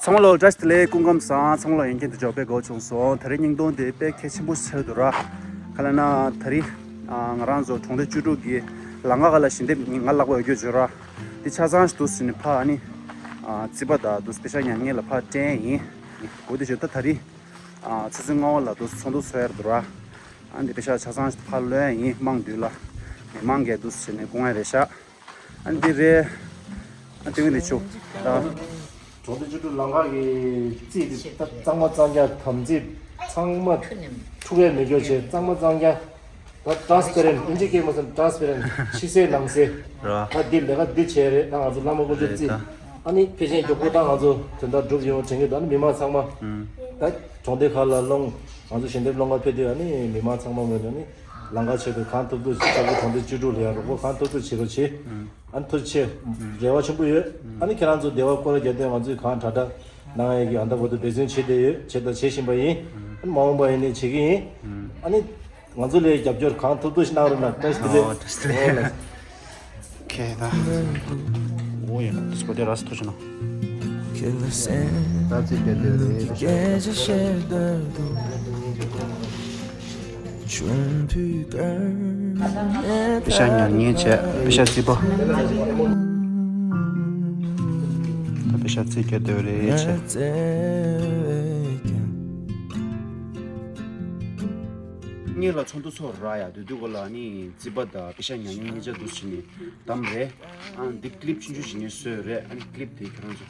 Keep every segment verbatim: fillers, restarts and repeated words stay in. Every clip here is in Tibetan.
ཚང་མ་ལ་བཀྲ་ཤིས་བདེ་ལེགས། སྐུ་ཁམས་བཟང་། ཚང་མ་ལ་ཡོན་ཏན་དུ་འཇོག་པའི་གོ་བྱུང་སོང་། དེ་རིང་སྙིང་སྟོང་དེ་དཔེ་གལ་ཆེན་པོ་ཆགས་འདུག་ར། ག་ལ་ན་དེ་རིང་ང་རང་ཚོ་གྲོང་སྡེ་བཅུ་དྲུག་གི་ལམ་ཁ་ཁ་ལ་ཞལ་འདེབས་ང་ལག་པ་ཡོད་རྒྱུ་བརྗོད་ར། དེ་ཆ་ཚང་ཞིག་འདུག་ཟེར་ནས་ཕ་ཨ་ནི་རྩིས་པ་དང་འདུག་པེ་ཤག་ཉར་མཁན་ལ་ཕ་སྤྲད་ཡིན། འོ་དེ་བཞིན་ད་དེ་རིང་ཆུ་ཚོད་ལྔ་པ་ལ་འདུག་ཚོགས་འདུ་ཚོགས་ཡར་འདུག་ར། ཨ་འདི་པེ་ཤག་ཆ་ཚང་ཞིག་ཕ་ལོན་ཡིན། དམངས་འདུས་ལ་མི་མང་གས་འདུག་ཟེར་ནས་སྐུ་ངལ་རེ་ཤག་ཨ་འདི་རེད། ཨ་ཏིང་རེ་ཆུ། ད་གྲོང་སྡེ་བཅུ་དྲུག་ལམ་ཁ་གི་རྩིས་དེ་ད་གཙང་མ་གཙང་རྐྱང་དམ་རྩིས་ཚང་མ་འཁྲུག་ཡས་མེད་རྒྱུ་བྱས། གཙང་མ་གཙང་རྐྱང་། ད་transparent། ཨིན་ཇི་སྐད་མ་སོང་transparent། ཕྱི་གསལ་ནང་གསལ། ར། ད་འདི་ལས་ཀ་འདི་བྱས་རེད། ད་ང་ཚོ་བླ་མ་དཀོན་མཆོག་རེད་རྩིས། ད། ཨ་ནི་ཕལ་ཆེར་མགྱོགས་པོ་ད་ང་ཚོ་དོན་དག་འགྲུབ་ཡོང་དྲན་གྱི་འདུག་ཨ་ནི་མི་མང་ཚང་མ། ཨུམ། ད་གྲོང་སྡེ་ཁག་ལ་སློང་། ང་ཚོ་ཞལ་འདེབས་སློང་ག་ཕེབས་དུས་ཨ་ནི་མི་མང་ཚང་མ་ངོས་ནས་ཨ་ནི་ལམ་ཁ་ཆེད་དུ་གང་ཐུབ་ཐུབ་ཅིག་ལྟ་བུ་གྲོང་སྡེ་བཅུ་དྲུག་ལ་ཡང་རོགས་པ་གང་ཐུབ་ཐུབ་བྱེད་རོགས་བྱེད། ཨ་ནི་ཐུགས་རྗེ་ཆེ། རེ་བ་ཆེན་པོ་ཡོད། ཨ་ནི་ཁྱེད་རང་ཚོ་བདེ་བ་སྐོར་ར་རྒྱབ་དུས་ང་ཚོས་གང་དྲག་དྲག་གནང་ཡས་ཀྱི་ཨ་ད་བར་དུ་འབད་བརྩོན་བྱེད་བསྡད་ཡོད། བྱས་དང་བྱེད་བཞིན་པ་ཡིན། ཨ་ནི་མ་འོངས་པ་ཡིན་ནའི་བྱེད་ཀྱི་ཡིན། ཨ་ནི་ང་ཚོ་ལ་རྒྱབ་སྐྱོར་གང་ཐུབ་ཐུབ་ཞིག་གནང་རོགས་གནང་། བཀྲ་ཤིས་བདེ་ལེགས། ཨོ་བཀྲ་ཤིས་བདེ་ལེགས། ཁེ་ད། ཨོ་ཡ། སྤོ་ཏེ་ར་སི་ཐོ་ཆུ་ན། ད་ཚིག་ག་དེ་རེད། པེ་ཤག་ཉར་ཉན་བྱས། པེ་ཤག་རྩིས་པ། ད་པེ་ཤག་རྩིས་ག་དེ་རེད་བྱས། ངེད་ལ་ཚོགས་འདུ་ཚོགས་ར་ཡ་དུས་དུས་གོ་ལ་ནི་རྩིས་པ་དང་པེ་ཤག་ཉར་ཉན་ཉེ་ཆར་དུ་ཕྱིན་ནས་བདམས་རེད། ཨ་འདི་clip ཆུང་ཆུང་ཞིག་ངས་བཟོས་རེད། ཨ་ནི་clip དེ་ཁྱེད་རང་ཚོ་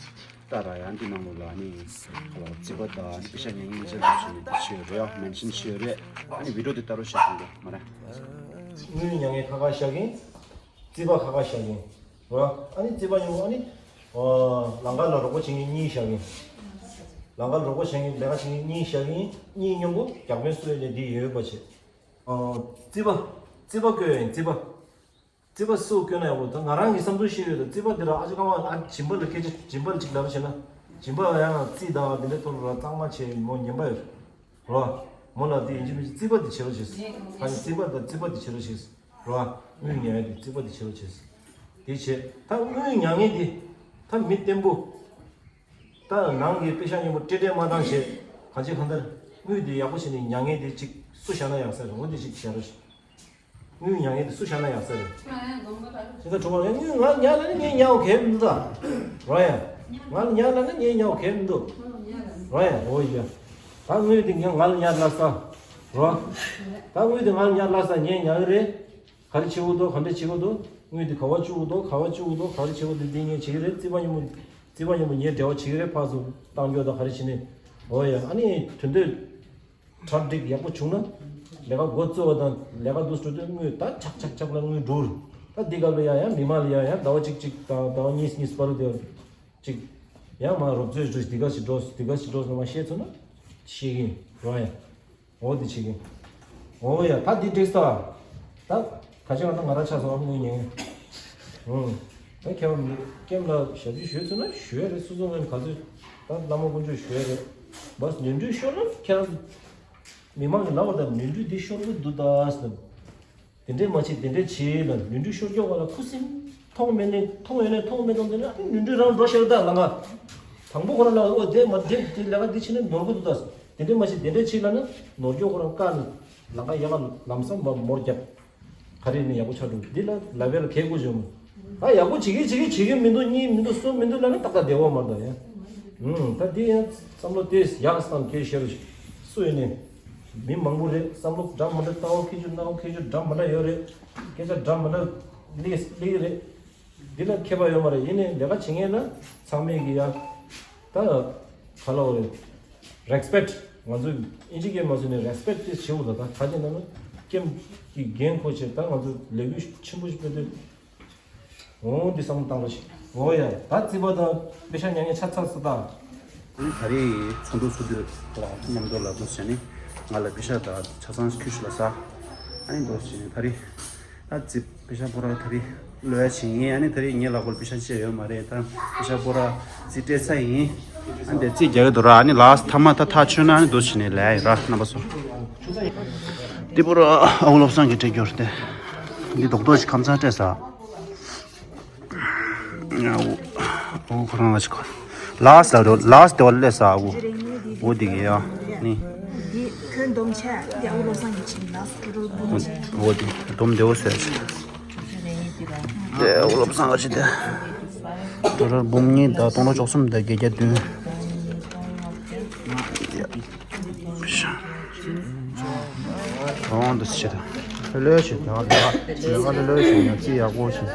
ལྟ་ར་ཡ། འདི་ནང་ལོགས་ལ་ནི་རྩིས་པ་དང་པེ་ཤག་ཉར་ཉན་ཉེ་ཆར་དུ་ཕྱིན་ནས་འདི་བྱས་རེད། ཨ་mention བྱས་རེད། ཨ་ནི་video དེ་ལྟ་རོགས་བྱེད་དང་མ་རེད། དངུལ་ཉར་མཁན་ཁ་ཁ་བཞག་གིན། རྩིས་པ་ཁ་ཁ་བཞག་གིན། ར། ཨ་ནི་རྩིས་པ་ཉུང་། ཨ་ནི། ཨོ། ལམ་ཁ་ལ་རོགས་པ་བྱེད་མཁན་གཉིས་བཞག་གིན། ལམ་ཁ་ལ་རོགས་པ་བྱེད་མཁན་ལས་ཀ་བྱེད་མཁན་གཉིས་བཞག་གིན། གཉིས་སྙོམས་པོ་རྒྱག་མེད་སུ་ཡོད་ནས་འདི་ཡོད་པ་བྱེད། ཨོ། རྩིས་པ། རྩིས་པ་བསྐོས་ཡིན་རྩིས་པ། རྩིས་པ་སུ་བསྐོས་ན་ཡག་པོ། ད་ང་རང་གི་བསམ་ཚུལ་ཞིག་ཡོད་ད། རྩིས་པ་འདི་ར་ཨ་ཅག་ཀ་མ་ཨ་སྦྱིན་པ་ལ་སྐད་ཆ་སྦྱིན་པ་ལ་ཅིག་ལབ་བྱས་ན། སྦྱིན་པ་ཡང་རྩིས་དང་འདི་འདྲ་ཐོག་ལ་ར་གཙང་མ་བྱས་མོ་ཉན་པ་ཡོད། རོ། མོ་ལ་དེ་ཡིན་གཅིག་མིན་གཅིག་རྩིས་པ་དེ་བྱེད་རོགས་བྱེད། ད་ནི་རྩིས་པ་དང་རྩིས་པ་དེ་བྱེད་རོགས་བྱེད། རོ། དངུལ་ཉར་ཡ་དེ་རྩིས་པ་དེ་བྱེད་རོགས་བྱེད། དེ་བྱེད། ད་དངུལ་ཉར་མཁན་དེ། ད་མི་བརྟན་པོ། ད་ནང་གི་པེ་ཤག་སྙོམས་པོ་སྤྲད་སྤྲད་མ་བཏང་བྱེད། གང་ཅི་གང་ལྟར། དངུལ་དེ་ཡག་པོ་བྱས་ནས་ཉར་མཁན་དེ་གཅིག་སུ་བཞག་ན་ཡག་ས་རེད། འོ་དེ་གཅིག་བྱེད་རོགས་བྱེད། དངུལ་ཉར་མཁན་དེ་སུ་བཞག་ན་ཡག་ས་རེད། ཁྱེད་ཚོ་གྲོགས་པོ་ལ་དངུལ་ང་ཉར་ལ་ནི་ངས་ཉར་བ་གལ་མི་འདུག་རོ་ཡ། ང་ལ་ཉར་ལ་ནི་ངས་ཉར་བ་གལ་མི་འདུག་རོ་ཡ། འོ་ཡ། ད་དངུལ་དེ་ང་ང་ལ་ཉར་ལ་ས། རོ། ད་དངུལ་དེ་ང་ལ་ཉར་ལ་ས། ངས་ཉར་གི་རེད། ག་རེ་བྱེད་དགོས་འདུག་ག་འདྲ་བྱེད་དགོས་འདུག་དངུལ་དེ་ག་པར་བཅུག་དགོས་འདུག་ག་པར་བཅུག་དགོས་འདུག་ག་རེ་བྱེད་དགོས་འདུག་འདི་ངས་བྱེད་ཀྱི་རེད། རྩིས་པ་སྙོམས་པོ། རྩིས་པ་སྙོམས་པོ་ངའི་འབྲེལ་བ་བྱེད་ཀྱི་རེད། ཕར་ཚུར་བཏང་རྒྱུ་དང་ག་རེ་བྱེད་ནས། འོ་ཡ། ཨ་ནི་དོན་དུ། གྲ་སྒྲིག་ཡག་པོ་བྱུང་ན། ལས་ཀ་འགོ་བཙུགས་པ་དང་ལས་ཀ་འདུག་སྤྲོད་དུས་དངུལ་ད་ཆག་ཆག་ཆག་ལ་དངུལ་འགྲོ་རུ། ད་འདི་སྐབས་ལ་ཡ་ཡ་མི་མང་ལ་ཡ་ཡ་ཟླ་བ་གཅིག་གཅིག་དང་ཟླ་བ་གཉིས་གཉིས་བར་དུ་དེ་གཅིག་ཡང་མ་རོབ་ཚོད་འགྲོ། འདི་ག་ཞིག་འགྲོ་འདི་ག་ཞིག་འགྲོ་ཟེར་མ་ཤེས་ཚོད་ན་ཤེས་ཀྱིན་རོ་ཡ། འོ་འདི་བྱེད་ཀྱིན། འོ་ཡ། ད་འདི་འགྲིག་ས། ད་ད་ཆ་ང་ད་ང་རང་ཆགས་སོང་། ཨ་དངུལ་ཉན། ཨུང་། ད་ཁྱེད་རང་ཀེམ་ལ་ཞབས་ཕྱི་ཞུས་ཚོད་ན་ཞུ་ཡ་རེད། སོ་སོ་ངོས་ནས་ག་ཚོད་ད་བླ་མ་དཀོན་མཆོག་ཞུ་ཡ་རེད། བས་ནོར་འཁྲུལ་ཤོར་ན་ཁྱེད་རང་། མི་མང་གི་ལབ་པ་དང་ནོར་འཁྲུལ་འདི་ཤོར་གི་འདུག་ད་ཟེར། དེ་འདྲས་མ་བྱེད་དེ་འདྲས་བྱེད་ལ་ནོར་འཁྲུལ་ཤོར་རྒྱུ་བ་ལ་ཁུ་སིམ་མཐོང་མེད་ནས་མཐོང་ཡོད་ནས་མཐོང་མེད་མཐོང་དེ་ནས་ཨ་ནི་ནོར་འཁྲུལ་རང་འགྲོ་ཤར་ད་ལ་ང་། དང་པོ་ཁོ་རང་ལ་ཨོ་དེ་མ་དེ་དེ་ལས་ཀ་འདི་བྱེད་ན་ནོར་གི་འདུག་ད། དེ་འདྲས་མ་བྱེད་དེ་འདྲས་བྱེད་ལ་ནི་ནོར་རྒྱུ་ཁོ་རང་བཀག་ནས་ལ་ང་ཡ་ང་ལམ་སང་མ་མོར་རྒྱབ། ག་རེ་ནི་ཡག་པོ་ཆགས་འདུག་འདི་ལ་ལབ་པའི་ལ་ཁེ་དགོས་བྱུང་། ད་ཡག་པོ་བྱེད་ཀྱི་བྱེད་ཀྱི་བྱེད་ཀྱི་མི་འདུག་གཉིས་མི་འདུག་གསུམ་མི་འདུག་ལབ་ན་ཏག་ཏག་བདེ་བོ་མ་རེད་ད་ཡ། ཨུམ། ད་འདི་ཡང་བསམ་བློ་དེ་ཡག་བསམ་གྱི་ཤེར་སུ་ཡིན་ནི། མི་མང་པོ་རེད། བསམ་བློ་འདྲ་མི་འདྲ་ལྟ་བ་ཁེ་ཆུ་སྣང་བ་ཁེ་ཆུ་འདྲ་མི་འདྲ་ཡོད་རེད། སྐད་ཆ་འདྲ་མི་འདྲ་ལི་ལི་རེད། འདི་ལ་ཁྱད་པར་ཡོད་མ་རེད། ཡིན་ནའི་ལས་ཀ་བྱེད་མཁན་ལ་ཚང་མས་ཀྱི་ཡ། ད་ག་ལ་བ་རེད། རེ་སི་པེག་ང་ཚོ་ཨིན་ཇི་སྐད་མ་ཟེར་ནས་རེ་སི་པེག་དེ་བྱེད་དགོས་ད། ད་ག་ཅི་ན་ན་ཀེམ་གྱི་འགན་ཁུར་བྱས་ད་ང་ཚོ་ལས་འགུལ་ཆེན་པོ་ཞིག་སྤེལ་དུས། འོ་འདི་བསམ་བློ་བཏང་རོགས་ཞིག་འོ་ཡ། ད་རྩིས་པ་དང་པེ་ཤག་ཉར་མཁན་ཆ་ཚང་སུ་ད། ཨ་ནི་ད་རེས་ཚོགས་འདུ་ཚོགས་དུས་ལ་མཉམ་དུ་ལ་འདུག་བྱས་ནས་ང་ལ་པེ་ཤག་ད་ཆ་ཚང་ཁྱུ་ཞིག་ལ་ཟ། ཨ་ནི་འདུག་བྱས་ནས་ད་རེས་ད་རྩིས་པེ་ཤག་པོ་ར་ད་རེས་ལོས་ཡ་བྱེད་ཡིན། ཨ་ནི་ད་རེས་ངའི་ལག་པར་པེ་ཤག་ཅི་ཡོད་མ་རེད། ད་པེ་ཤག་པོ་ར་རྩིས་སྤྲད་ཚར་ཡིན། ཨ་ནི་དེ་རྩིས་རྒྱག་གི་འདུག་ར། ཨ་ནི་ལ་སི་ཐ་མ་ད་ཐག་ཆོད་ན་ཨ་ནི་འདུག་བྱས་ནས་ལས་ཡ་ཡིན་ར་རྣམ་པ་ཚོ། འདི་པོ་ར་ཨ་ཁུ་བློ་བཟང་གིས་སྤྲད་རྒྱུ་རེད་དེ། འདི་རྡོག་རྡོག་ཞིག་ཁམས་ཚང་སྤྲད་ས། ཨོ་ཁོ་རང་ལ་ཅིག་གོ། ལགས་ལ་རོ་ལགས་དེ་བ་ལས་ས་འོ། འོ་དེ་གི་ཡ། ནི། འདི་ཁོན་སྡོམ་ཆ་འདི་ཨུ་ལོ་སང་གི་ཆིན་ལགས་ཀྲོ་རོ་བུམ་ཆ། འོ་དེ་སྡོམ་དེ་བ་ཟེར་ཆ། དེ་ཨུ་ལོ་སང་གི་ཆི་དེ། ཀྲོ་རོ་བུམ་གཉིས་དང་སྟོང་ཕྲག་བཅུ་གསུམ་དང་བརྒྱད་བརྒྱ་བདུན། གང་དུ་ཕྱིར། ལྷོད་ལྷོད་བྱེད། དེ་ག་དེ་ག་དེ་ག་ལྷོད་ལྷོད་བྱེད། ཡ་རྩིས་ཡག་པོ་བྱེད།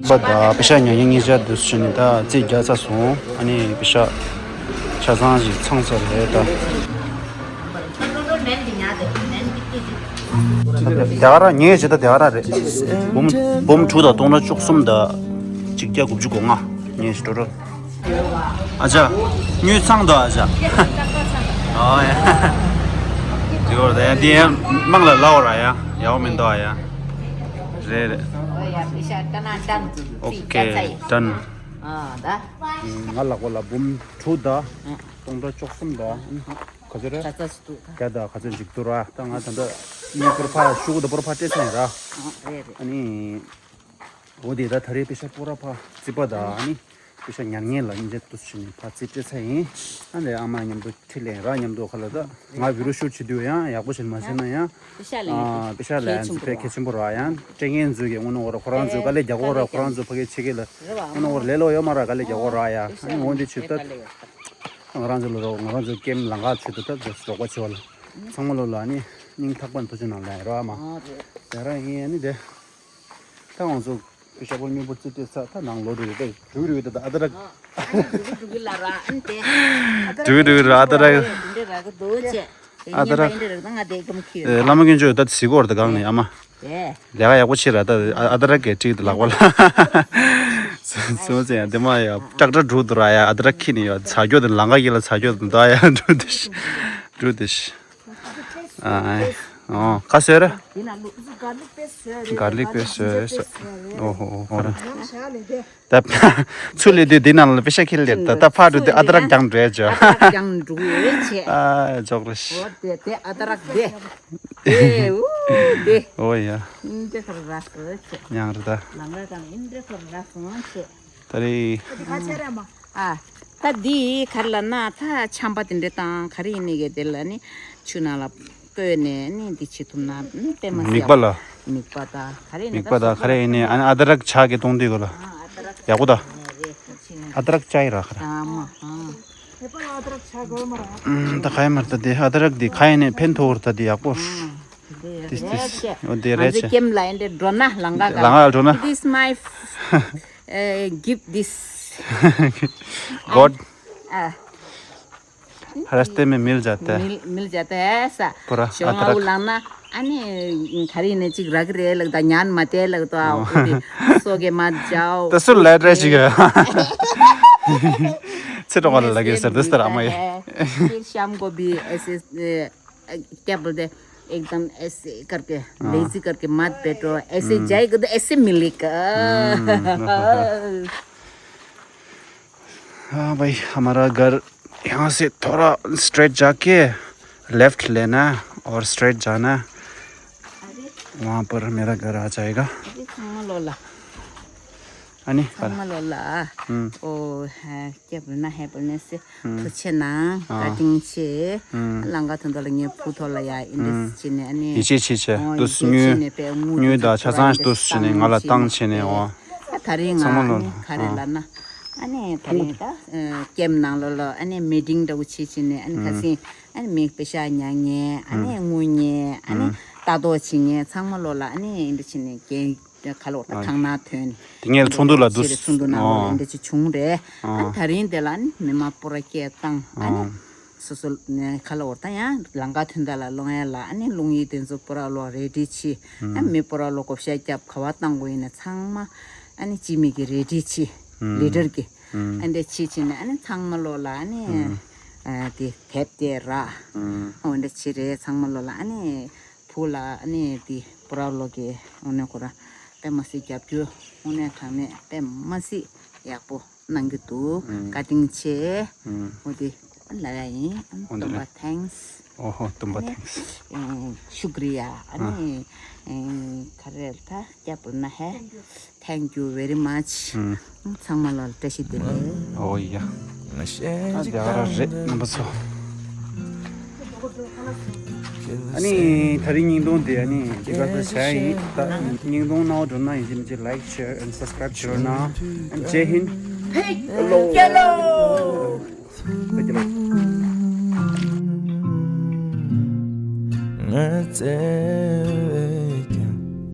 པ་ད་པེ་ཤ་ཉོ་མཁན་གཉིས་ཆ་དུ་ཕྱིན་ནས་ད་རྩིས་རྒྱག་ཚར་སོང་། ཨ་ནི་པེ་ཤ་ཆ་ཚང་ཞིག་ཚང་ཚར་རེད་ད། དེ་ག་ར་ཉེས་བྱེད་ད་དེ་ག་ར་རེད། འབུམ་འབུམ་དྲུག་དང་སྟོང་ཕྲག་བཅུ་གསུམ་དང་གཅིག་བརྒྱ་དགུ་བཅུ་གོ་ལྔ། ཉེས་བྱེད་འགྲོ་འགྲོ། ཨ་ཅག་དངུལ་ཚང་དོ་ཨ་ཅག་ཨོ་ཡ། དེ་གོ་ར་ད་ཡ་དེ་ཡ་མང་ལ་ལའོ་ར་ཡ་ཡའོ་མིན་དོ་ཨ་ཡ། རེད་རེད། ཨོ་ཡ་པེ་ཤ་ཀ་ན་ཏན་ཨོ་ཀེ་ཏན། ཨ་ད། ང་ལག་པ་ལ་འབུམ་དྲུག་དང་སྟོང་ཕྲག་བཅུ་གསུམ་དང་། ག་ཚོད་རེད། ག་ཚོད་ཞིག་འདུག་ག་ག་ཚོད་ཞིག་འདུག་ར། ད་ང་ད་ལྟ་གཉིས་པོར་ཕ་ཤུ་གུ་ད་པོར་ཕ་སྤྲད་ཚར་ཡིན་ར། ཨ་རེད་རེད། ཨ་ནི། འོ་དེ་ད་ད་རེས་པེ་ཤ་པོ་ར་ཕ་རྩིས་པ་ད་ཨ་ནི། པེ་ཤ་ཉར་མཁན་ལ་ཉིན་རྗེས་དུས་ཕྱིན་ནས་ཕ་རྩིས་སྤྲད་ཚར་ཡིན། ཨ་ནི་ཨ་མ་མཉམ་དུ་ཁྲིད་ལེན་ར་མཉམ་དུ་ཁ་ལ་ད་ང་བི་རུ་ཤུ་བྱེད་དུས་ཡང་ཡག་པོ་བྱེད་མ་བྱེད་ན་ཡང་། པེ་ཤ་ལེན་ཨ་པེ་ཤ་ལེན་གལ་ཆེན་པོ་ར། ཕ་གལ་ཆེན་པོ་ར་ཡང་སྤྲད་མཁན་ཚོས་ཀྱི་དངོས་གནས་འོ་ར་ཁོ་རང་ཚོས་དཀའ་ལས་རྒྱག་གོ་ར། ཁོ་རང་ཚོ་ཕ་གི་ཆེ་གེ་ལ་དངོས་གནས་འོ་ར་ལས་ལོ་ཡོད་མ་ར་དཀའ་ལས་རྒྱག་གོ་ར་ཡ། ཨ་ནི་འོ་འདི་ཆུ་ད། ང་རང་ཚོ་ལ་རོགས་ང་རང་ཚོ་ཀེམ་ལང་ཀ་ཆུ་ད་ད་རོགས་པ་བྱེད་པ་ལ། ཚང་མ་ལོ་ལ་ནི་སྙིང་ཐག་པ་ནས་ཐུགས་རྗེ་གནང་ལ་ཡ་རོགས་ཨ་མ། ཨ་རེད། དེ་རང་ཡིན་ཨ་ནི་དེ། ད་ང་ཚོ་ཤ་པོ་མི་བུ་རྩིས་སྤྲད་ཚར། ད་ནང་ལོ་དྲུག་རེད། ད་དྲུག་རེད། ད་ཨ་ད་ར། ཨ་ནི་དྲུག་གི་དྲུག་གི་ལ་ར་ཨ་ནི་དེ། དྲུག་གི་དྲུག་གི་ར་ཨ་ད་ར། འདི་ར་གི་རྡོ་ཆེ། ཨ་ད་ར། ཨེ་བླ་མ་དཀོན་མཆོག་ད་གཟིགས་གོ་ར་ད་གང་ནས་ཨ་མ། ལས་ཀ་ཡག་པོ་བྱེད་ར་ད། ཨ་ད་ར་གི་ཀྲིག་ད་ལག་པ་ལ། སོ་སོ་ཡ་དེ་མ་ཡ་ཀྲག་ཀྲག་དྲུག་ད་ར་ཡ་ཨ་ད་ར་ཁི་ནས་ཡ་ཚ་རྒྱུ་ད་ལང་ཀ་གི་ལ་ཚ་རྒྱུ་ད་ད་ཡ་དྲུག་དེ་ཤི་དྲུག་དེ་ཤི། ཨ་ཨ་ཨོ་ཁ་ཟེར། འདི་ན་ལུག་གཟུགས་ག་ལུག་པེ་སོས་རེད། ག་ལུག་པེ་སོས་རེད། ཨོ་ཧོ་ཨོ་ཧོ་ར། ཡང་ཞག་ལས་དེ། ད་ཚུར་ལས་དུས་འདི་ནང་ལ་པེ་ཤ་ཁྱེར་ལེར་ད་ད་ཕར་འགྲོ་དུས་ཨ་ད་ར་རྒྱང་འགྲོ་ཡ་ཅོ། ཨ་ད་ར་རྒྱང་འགྲོ་ཡོད་ཆེ། ཨ་ཇོག་རེ་ཤི། ཨོ་དེ་དེ་ཨ་ད་ར་དེ། དེ་ཨུ་དེ། ཨོ་ཡ། འདི་ཁར་ར་སོ་ཆེ། ཡང་རེད་ད། ལང་ཀ་གང་འདི་ཁར་ར་སོང་ཆེ། ད་རེད། ཨ་ད་འདི་ག་རེ་ལབ་ན་ད་ཆམ་པ་དེ་འདྲ་དང་ག་རེ་ཡིན་ནི་གི་དེ་ལ་ནི་ཆུ་ནང་ལ་བསྐོལ་ནས་ནི་འདི་བྱེད་ཐུབ་ན་ནི་དཔེ་མ་སྲིད་མིག་པ་ལ། མིག་པ་ད་ག་རེ་ཡིན་ནི་མིག་པ་ད་ག་རེ་ཡིན་ནི་ཨ་ནི་ཨ་ད་ར་ཆ་གི་གཏོང་དུས་གོ་ལ། ཡག་པོ་ད། ཨ་ད་ར་ཆ་ཡི་ར་ག་ར། ཨ་མ་ཨ། ད་ག་ཡི་མར་ད་དེ་ཨ་ད་ར་དེ་ག་ཡིན་ནི་ཕན་ཐོགས་ད་དེ་ཡག་པོ། དེ་རེད་ཆེ། འོ་དེ་རེད་ཆེ། ང་ཚོ་ཀེམ་ལ་འདི་འགྲོ་ན་ལང་ཀ་ག་ལང་ཀ་འགྲོ་ན། It is my uh, gift this. God. रास्ते में मिल जाता है। मिल मिल जाता है ऐसा. पूरा शोंगा अदरक. उलांगना. आने खरी ने चिक रख रे लगता न्यान मते लगता. सो के मत जाओ. तो सुन लाइट रह चुका है. छिटो वाला लगे सर, दस तरह में. फिर शाम को भी ऐसे क्या बोलते हैं, एकदम ऐसे करके, लेजी करके मत बैठो, ऐसे जाएगा तो ऐसे मिलेगा. हाँ भाई, हमारा घर यहाँ से थोड़ा स्ट्रेट जाके लेफ्ट लेना है और स्ट्रेट जाना है, वहाँ पर मेरा घर आ जाएगा. अनि ཚང་མ་ལོ་ལ། ཨོ་ཧེ་སྐྱབས་རེ་ན་ཧེ་པོ་ནེ་སི་ཐུགས་རྗེ་གནང་། བཀའ་དྲིན་ཆེ། ལང་ཀ་ཐོན་ཐོག་ལ་ངའི་བུ་ཐོག་ལ་ཡ་ཨིན་དྲེ་སི་བྱེད་ནས་ཨ་ནི། ཡིད་ཆེས་བྱེད་བྱེད་ཨོ་དུས་ཡིད་ཆེས་སྨྱོས་བྱེད་ནས་པའི་དངུལ་སྨྱོས་དེ་དང་ཆ་ཚང་ཚང་དུས་བྱེད་ནས་ང་ལ་བཏང་བྱེད་ནས་ཨོ། ད་ད་རིང་ང་ཚང་མ་ལོ་ཨ་ནི་ག་རེ་ལབ་ན། ཨ་ནི་ད་རིང་ད་ཀེམ་ནང་ལོ་ལོ་ཨ་ནི་མི་ཏིང་འདྲ་བོ་བྱེད་བྱེད་ནས་ཨ་ནི་ཁ་སང་ཨ་ནི་མི་པེ་ཤ་ཉག་ཉེ་ཨ་ནི་དངུལ་ཉེ་ཨ་ནི་ལྟ་རྟོག་བྱེད་ཉེ་ཚང་མ་ལོ་ལ་ཨ་ནི་ཨིན་དྲེ་བྱེད་ནས་རྒན། ཁ་ལོ་ད་ཐང་ན་ཐོན། དེ་ངས་ཚོགས་འདུ་ལ་འདུ། ཚོགས་འདུ་ནང་ལོ་ཨོ། ལ་འདི་ཅི་བྱུང་རེད། ཨ་ཨོ། ད་རིང་དེ་ལ་ནི་མི་མང་པོ་ར་སྐད་བཏང་ཨ་ནི། ཨོ། སོ་སོ་ཁ་ལོ་ད་ཡང་ལང་ཀ་ཐོན་ད་ལ་ལོང་ཡ་ལ་ཨ་ནི་རླུང་ཡིག་དེ་ཚོ་པོ་ར་ལོ་རེ་ཌི་ཆི། ཨ་མི་པོ་ར་ལོ་གོ་ཤ་རྒྱབ་ག་བ་བཏང་དགོས་ཡིན་ན་ཚང་མ་ཨ་ནི་སྤྱི་མི་གི་རེ་ཌི་ཆི། ལི་ཌར་གི་ཨ་འདི་ཆི་ཆི་ནི་ཨ་ནི་ཚང་མ་ལོ་ལ་ཨ་ནི་དེ་དེབ་དེ་ར་ཨོ་འདི་ཆི་རེད་ཚང་མ་ལོ་ལ་ཨ་ནི། བུ་ལ་ཨ་ནི་དེ་པོ་ར་ལོ་གི་དངོས་གནས་ཁོ་ར་དཔེ་མ་སྲིད་རྒྱབ་སྐྱོར་དངོས་གནས་དྲང་གནས་དཔེ་མ་སྲིད་ཡག་པོ་གནང་གི་འདུག་བཀའ་དྲིན་ཆེ། འོ་དེ་ ལབ་ཡ་ཡིན། ཨོ་འདི་སྟོན་པ། རེད། Thanks། ཨོ་ཧོ། སྟོན་པ། ཨ་ནི། Thanks། ཨེ། Shukriya། ཨ་ནི། ཨེ། ག་རེ་ད་རྒྱབ་ན་ཧེ། Thank you very much། ཨུམ། ཚང་མ་ལ་བཀྲ་ཤིས་བདེ་ལེགས། ཨོ་ཡ། ཨ་དེ་ག་རང་རེད་རྣམ་པ་ཚོ། ཨ་ནི་ད་རིང་བརྙན་ཐུང་དེ་ཨ་ནི་འདི་ག་ཚོད་བྱས་ཡིན། ད་བརྙན་ཐུང་རྣ་བ་འགྲོ་ན་ཡིན་གཅིག་མིན་གཅིག་like, share and subscribe བྱེད་རོགས་གནང་། ཨ་ནི་Jai Hind། Hello། Thank you.